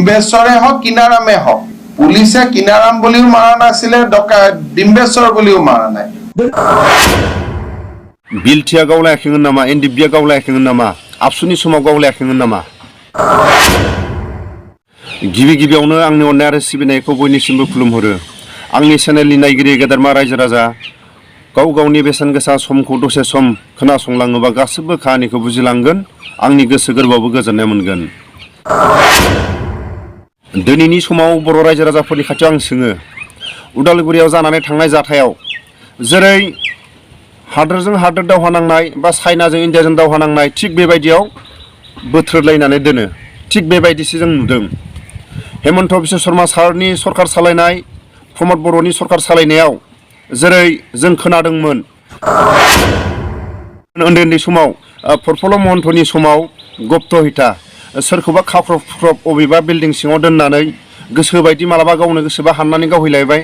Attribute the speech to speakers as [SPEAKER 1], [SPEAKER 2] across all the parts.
[SPEAKER 1] ডিম্বেশ্বৰে হওক কিনাৰামে হওক পুলিচে কিনাৰাম বুলিও মাৰা নাছিলে ডিম্বেশ্বৰ বুলিও মাৰা নাই
[SPEAKER 2] बिलटिया गावलायाखैमोन नामा एनडिबिया गावलायाखैमोन नामा आबसुनि समाव गावलायाखैमोन नामा गिबि गिबियावनो आंनि अननाय आरो सिबिनायखौ बयनिसिमबो खुलुमहरो आंनि चेनेलनि नायगिरि गेदेरमा रायजो राजा गाव गावनि बेसेन गोसा समखौ दसे सम खोनासंलाङोबा गासिबो खाहानिखौ बुजिलांगोन आंनि गोसो गोरबोआवबो गोजोननाय मोनगोन दिनैनि समाव बर' रायजो राजाफोरनि खाथियाव आं सोङो उदालगुरियाव जानानै थांनाय जाथायाव जेरै हादोरजों हादोर दावहा नांनाय बा चाइनाजों इन्डियाजों दावहा नांनाय थिग बेबायदियाव बोथ्रोदलायनानै दोनो थिग बेबायदिसो जों नुदों हेमन्त बिश्व शर्मा सारनि सरकार सालायनाय प्रमद बर'नि सरकार सालायनायाव जेरै जों खोनादोंमोन उन्दै उन्दै समाव प्रफुल्ल महन्तनि समाव गुप्तहिता सोरखौबा खाख्रब खुख्रब अबेबा बिल्डिं सिङाव दोननानै गोसोबायदि मालाबा गावनो गोसोबा हाननानै गावहैलायबाय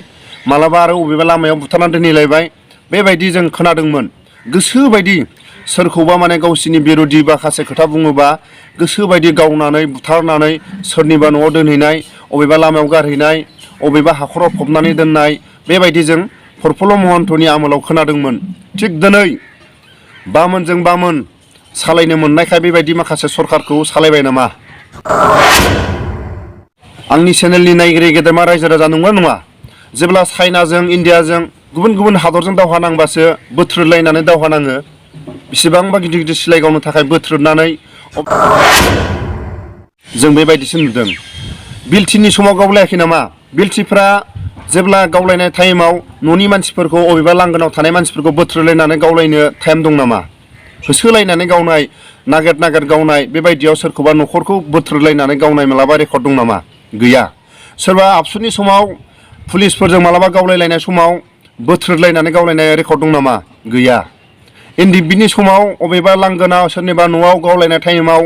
[SPEAKER 2] मालाबा आरो अबेबा लामायाव बुथारनानै दोनहैलायबाय बेबायदि जों खोनादोंमोन गोसोबायदि सोरखौबा माने गावसिनि बिरोधि माखासे खोथा बुङोबा गोसोबायदि गावनानै बुथारनानै सोरनिबा न'आव दोनहैनाय अबेबा लामायाव गारहैनाय अबेबा हाखराव फबनानै दोननाय बेबायदि जों प्रफुल्ल महन्तनि आमोलाव खोनादोंमोन थिग दिनै बामोनजों बामोन सालायनो मोननायखाय बेबायदि माखासे सरकारखौ सालायबाय नामा आंनि चेनेलनि नायगिरि गेदेमा रायजो राजा नंगौना नङा जेब्ला चाइनाजों इन्डियाजों गुबुन गुबुन हादरजों दावहा नांबासो बोथ्रोदलायनानै दावहा नाङो बेसेबांबा गिदिर गिदिर सिलाय गावनो थाखाय बोथ्रोदनानै जों बेबायदिसो नुदों बिलटिनि समाव गावलायाखै नामा बिलटिफ्रा जेब्ला गावलायनाय टाइमाव न'नि मानसिफोरखौ अबेबा लांगोनाव थानाय मानसिफोरखौ बोथ्रोदलायनानै गावलायनो टाइम दं नामा होसोलायनानै गावनाय नागेर गावनाय बेबायदियाव सोरखौबा न'खरखौ बोथ्रोदलायनानै गावनाय मालाबा रेकर्ड दं नामा गैया सोरबा आबसुनि समाव पुलिसफोरजों मालाबा गावलायलायनाय समाव बोथ्रोदलायनानै गावलायनाय रेकर्ड दं नामा गैया एनडिबिनि समाव अबेबा लांगोनाव सोरनिबा न'आव गावलायनाय टाइमाव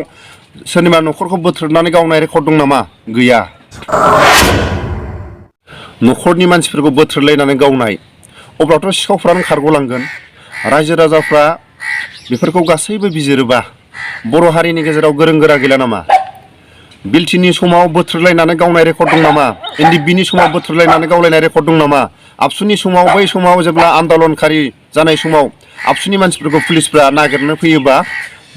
[SPEAKER 2] सोरनिबा न'खरखौ बोथ्रोदनानै गावनाय रेकर्ड दं नामा गैया न'खरनि मानसिफोरखौ बोथ्रोदलायनानै गावनाय अब्लाथ' सिखावफ्रानो खारग'लांगोन रायजो राजाफ्रा बेफोरखौ गासैबो बिजिरोबा बर' हारिनि गेजेराव गोरों गोरा गैला नामा बिलटिनि समाव बोथ्रोदलायनानै गावनाय रेकर्ड दं नामा एनडिबिनि समाव बोथ्रोदलायनानै गावलायनाय रेकर्ड दं नामा आबसुनि समाव बै समाव जेब्ला आन्दलनखारि जानाय समाव आबसुनि मानसिफोरखौ पुलिसफ्रा नागिरनो फैयोबा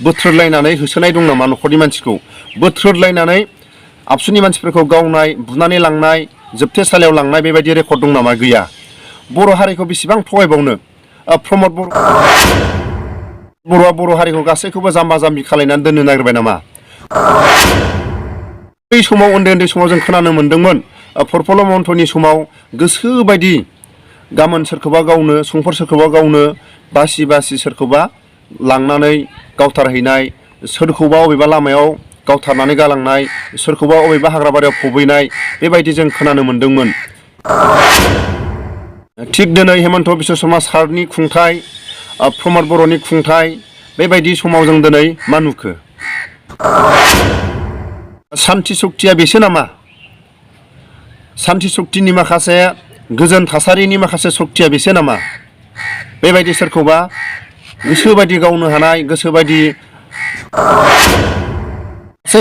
[SPEAKER 2] बोथ्रोदलायनानै होसोनाय दं नामा न'खरनि मानसिखौ बोथ्रोदलायनानै आबसुनि मानसिफोरखौ गावनाय बुनानै लांनाय जोबथेसालियाव लांनाय बेबायदि रेकर्ड दं नामा गैया बर' हारिखौ बेसेबां थगायबावनो प्रमद बर'आ बर' हारिखौ गासैखौबो जाम्बा जाम्बि खालायनानै दोननो नागिरबाय नामा बै समाव उन्दै उन्दै समाव जों खोनानो मोन्दोंमोन प्रफुल्ल महन्तनि समाव गोसोबायदि गामोन सोरखौबा गावनो संफोर सोरखौबा गावनो बासि सोरखौबा लांनानै गावथारहैनाय सोरखौबा अबेबा लामायाव गावथारनानै गालांनाय सोरखौबा अबेबा हाग्राबारियाव फबहैनाय बेबायदि जों खोनानो मोन्दोंमोन थिग दिनै हेमन्त बिश्व शर्मा सारनि खुंथाय प्रमद बर'नि खुंथाय बेबायदि समाव जों दिनै मा नुखो सान्ति सक्तिया बेसो नामा सान्ति सक्तिनि माखासे गोजोन थासारिनि माखासे सक्तिया बेसो नामा बेबायदि सोरखौबा गोसोबायदि गावनो हानाय गोसोबायदि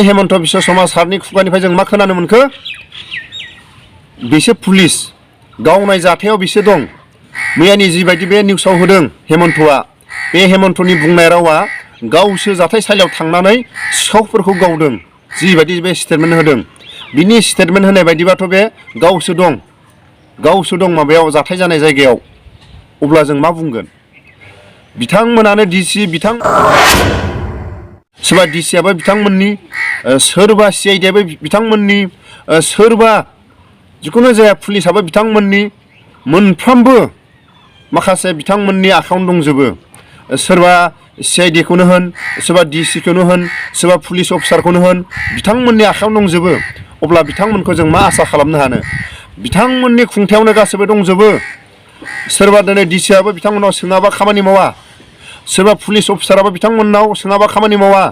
[SPEAKER 2] हेमन्त बिश्व शर्मा सारनि खुगानिफ्राय जों मा खोनानो मोनखो बेसो पुलिस गावनाय जाथायाव बेसो दं मैयानि जिबायदि बे निउसाव होदों हेमन्तआ बे हेमन्तनि बुंनाय रावा गावसो जाथायसालियाव थांनानै सिखावफोरखौ गावदों जिबायदि बे स्टेटमेन्ट होदों बिनि स्टेटमेन्ट होनाय बायदिबाथ' बे गावसो दं माबायाव जाथाय जानाय जायगायाव अब्ला जों मा बुंगोन बिथांमोनानो डिसि सोरबा डिसिआबो बिथांमोननि सोरबा सिआइडिआबो बिथांमोननि सोरबा जिखुनु जाया पुलिसाबो बिथांमोननि मोनफ्रोमबो माखासे बिथांमोननि आखायावनो दंजोबो सोरबा सिआइडिखौनो होन सोरबा डिसिखौनो होन सोरबा पुलिस अफिसारखौनो होन बिथांमोननि आखायावनो दंजोबो अब्ला बिथांमोनखौ जों मा आसा खालामनो हानो बिथांमोननि खुंथायावनो गासैबो दंजोबो सोरबा दिनै डिसिआबो बिथांमोनाव सोङाबा खामानि मावा सोरबा पुलिस अफिसाराबो बिथांमोननाव सोङाबा खामानि मावा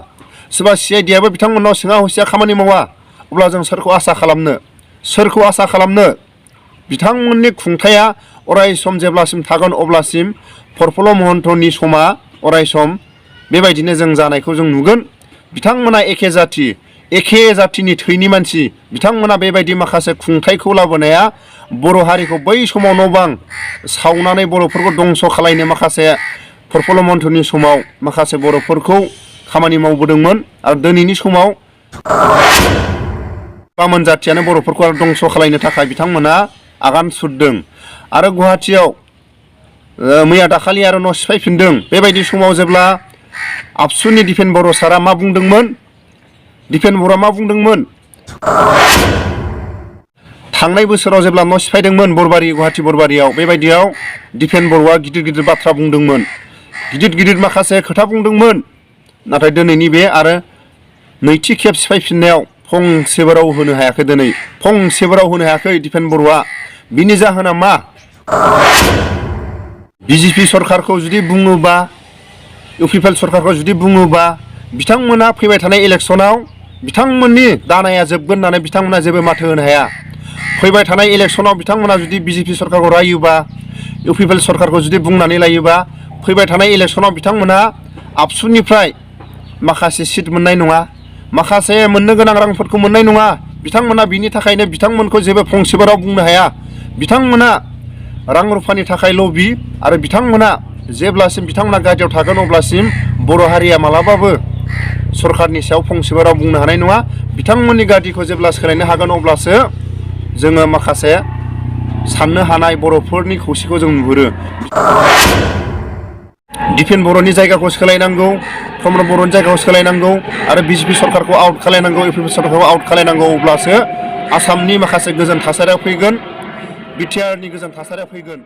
[SPEAKER 2] सोरबा सिआइडिआबो बिथांमोननाव सोङा हसिया खामानि मावा अब्ला जों सोरखौ आसा खालामनो बिथांमोननि खुंथाया अरायसम जेब्लासिम थागोन अब्लासिम प्रफुल्ल महन्तनि समा अरायसम बेबायदिनो जों जानायखौ जों नुगोन बिथांमोना एखे जाथि एखे जाथिनि थैनि मानसि बिथांमोना बेबायदि माखासे खुंथायखौ लाबोनाया बर' हारिखौ बै समाव न' बां सावनानै बर'फोरखौ दंस' खालायनो माखासे प्रफुल्ल मन्थ्रनि समाव माखासे बर'फोरखौ खामानि मावबोदोंमोन आरो दिनैनि समाव बामोन जाथियानो बर'फोरखौ दंस' खालायनो थाखाय बिथांमोना आगान सुरदों आरो गुवाहाटियाव मैया दाखालि आरो न' सिफायफिनदों बेबायदि समाव जेब्ला आबसुनि दिपेन बर' सारा मा बुंदोंमोन दिपेन बर'आ मा बुंदोंमोन थांनाय बोसोराव जेब्ला न' सिफायदोंमोन बरबारि गुवाहाटि बरबारियाव बेबायदियाव दिपेन बर'आ गिदिर गिदिर बाथ्रा बुंदोंमोन गिदिर गिदिर माखासे खोथा बुंदोंमोन नाथाय दिनैनि बे आरो नैथि खेब सिफायफिननायाव फंसेबो राव होनो हायाखै दिनै फंसेबो राव होनो हायाखै दिपेन बर'आ बिनि जाहोना मा बिजेपि सरकारखौ जुदि बुङोबा इउपिपिएल सरकारखौ जुदि बुङोबा बिथांमोना फैबाय थानाय इलेक्सनाव बिथांमोननि दानाया जोबगोन होननानै बिथांमोना जेबो माथो होनो हाया फैबाय थानाय इलेक्सनाव बिथांमोना जुदि बिजेपि सरकारखौ रायोबा इउपिपिएल सरकारखौ जुदि बुंनानै लायोबा फैबाय थानाय इलेक्सनाव बिथांमोना आबसुनिफ्राय माखासे सिट मोननाय नङा माखासे मोननो गोनां रांफोरखौ मोननाय नङा बिथांमोना बिनि थाखायनो बिथांमोनखौ जेबो फंसेबो राव बुंनो हाया बिथांमोना रां रुफानि थाखाय लबि आरो बिथांमोना जेब्लासिम बिथांमोना गादियाव थागोन अब्लासिम बर' हारिया मालाबाबो सरकारनि सायाव फंसेबो राव बुंनो हानाय नङा बिथांमोननि गादिखौ जेब्ला सोलायनो हागोन अब्लासो जोङो माखासे साननो हानाय बर'फोरनि खौसेखौ जों नुहुरो दिपेन बर'नि जायगाखौ सोलायनांगौ प्रमद बर'नि जायगाखौ सोलायनांगौ आरो बिजेपि सरकारखौ आउट खालायनांगौ इउपिपिएल सरकारखौ आउट खालायनांगौ अब्लासो आसामनि माखासे गोजोन थासारिया फैगोन बिटिआरनि गोजोन थासारिया फैगोन